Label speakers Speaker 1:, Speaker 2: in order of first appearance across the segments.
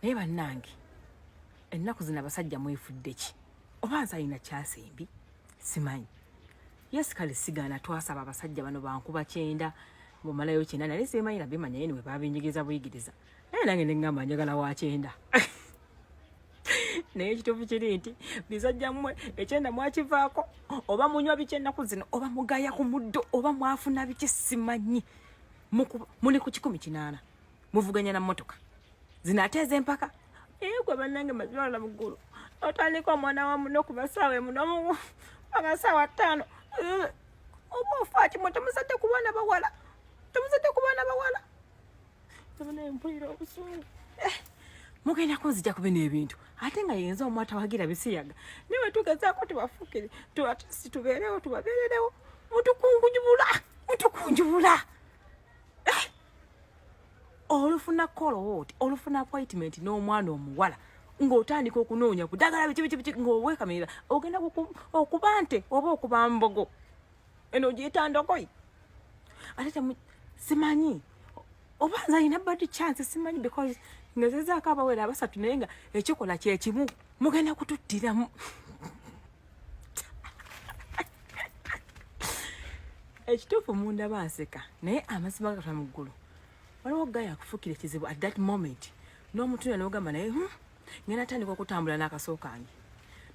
Speaker 1: Naye bannange, ennaku zino abasajja mwefudde ki? Oba nze alina kyasembi simanyi. Yes, kale sigaana, twasaba abasajja bano bankuba 90, bwomalayo 90, naye simanyi nabimanya yeni we babinjigiriza buyigiriza, naye nange neŋŋamba njagala wa 90. Naye ekituufu kiri nti bizajja mmwe 90 mwakivaako. Oba munywa biki ennaku zino, oba mugaya ku muddo, oba mwafuna biki simanyi, muli ku 180, muvuganya na mmotoka zino ate ez'empaka. Naye gwe bannange, mazima ola muggulu otandika omwana wa muno ku basaawa emuno paka saawa 5, oba ofaaki? Mwe temuzadde ku baana bawala, temuzadde ku baana bawala. Naye mpulira obusungu. Eh, mugenda kunzija ku bino ebintu, ate nga yenza omwatawagira bisiyaga, naye wetugezaako tubafuukire tubatisi, tubeerewo, tubabeererewo, mutukunjubula, mutukunjubula. Eh, olufuna kolowooti, olufuna appointment n'omwana omuwala, ng'otandika okunoonya ku ddagala biki biki biki, ng'oweekamirira ogenda okuba nte oba okuba mbogo, eno ogiyita ndogoyi. Ate temu simanyi oba nze alina bad chance, simanyi, because ngezezaako abawera abasatu, naye nga ekikola kyekimu. Mugenda kututtiramu. Ekituufu mundaba nseka, naye amazima gatwa mu ggulu. Waliwo gaya akufukira ekizibu at that moment, n'omutunya n'ogamba naye, ngenda tandika okutambula n'akaso kange."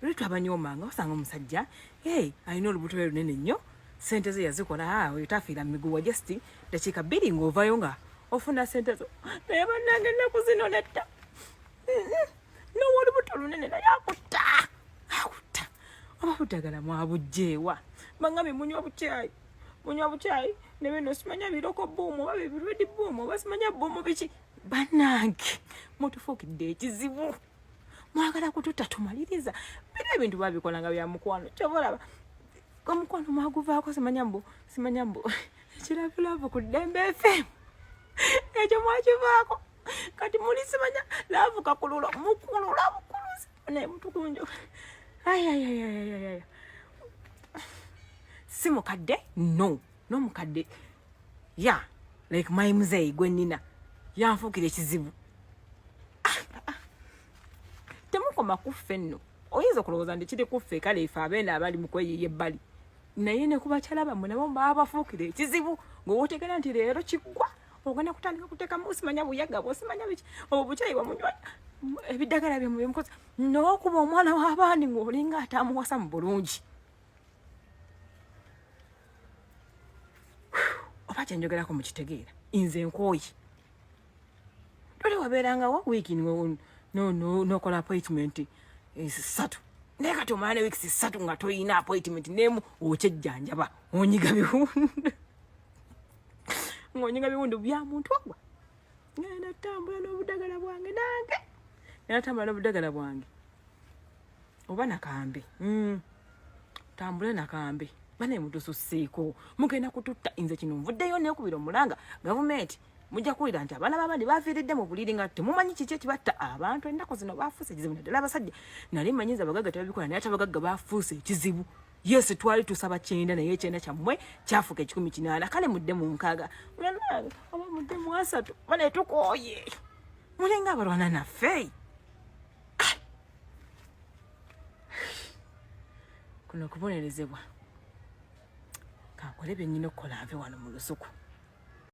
Speaker 1: Luli twabanyoomanga, osanga omusajja, hey, alina olubuto lwe lunene nnyo, sente ze yazikola, ah, oyo tafiira miguwa, just dakiika 2 ng'ovayo nga ofuna sente zo. Naye bannange, ennaku zino nedda. N'owa olubuto lunene naye akutta, akutta. Oba budagala mwabugjeewa? Bangambye munywa bukyayi, munywa bukyayi ne bino simanya biroko buumu oba bibiredi buumu oba simanya buumu biki. Bannange, mutufuukidde ekizibu, mwagala kututta. Tumaliriza bino ebintu babikola nga bya mukwano, kyova olaba omukwano mwaguvaako. Simanya mbu, simanya mbu ekiravulavu ku Ddembe FM, ekyo mwakivaako. Kati muli simanya love kakululo, mukulula bukuluzi, naye mutukunjo. Ayayayayaya, si mukadde, no, n'omukadde ya like my muzeeyi gwe nnina yanfuukira ekizibu. Temukoma kuffe nno, oyinza okulowooza nti kiri kuffe, kale ife abeene abali mu kweyiya ebbali, naye ne ku bakyala bammwe nabo babafuukira ekizibu. Ng'owotegera nti leero kiggwa, ogenda kutandika kuteekamu simanya buyaga bwosimanya biki, obwo bukyayi bwamunywa, ebiddagala byemu byemukoza, n'okuba omwana w'abaani ng'olinga atamuwasa mu bulungi. Oba kyenjogerako mukitegeera? Nze nkooyi. Toli wabeerangawo wiiki nokola appointment 3, naye kati omala ne weeks 3 nga toyina appointment nemu, okyejjanjaba, onyiga biwundu, ng'onyiga biwundu bya muntu ogwa. Ngenda tambula n'obudagala bwange, nange ngenda tambula n'obudagala bwange oba nakambe. Tambule nakambe. Bane mutususeeko, mugenda kututta. Nze kino nvuddeyo nekubira omulanga gavumenti. Mujja kuwulira nti abaana babandi bafiiridde mu buliri nga temumanyi kiki ekibatta. Abantu ennaku zino bafuuse ekizibu, naddala abasajja. Nali manyiza abagagga tebabikola, naye ate abagagga bafuuse ekizibu. Yes, twali tusaba 90, naye 90 kyammwe kyafuuka 180. Kale mudde mu 60 oba mudde mu 30. Bane tukooye, mulinga abalwana naffe. Ah! Kuno kubonerezebwa. Kankole byennyina okukola, nve wano mu lusuku.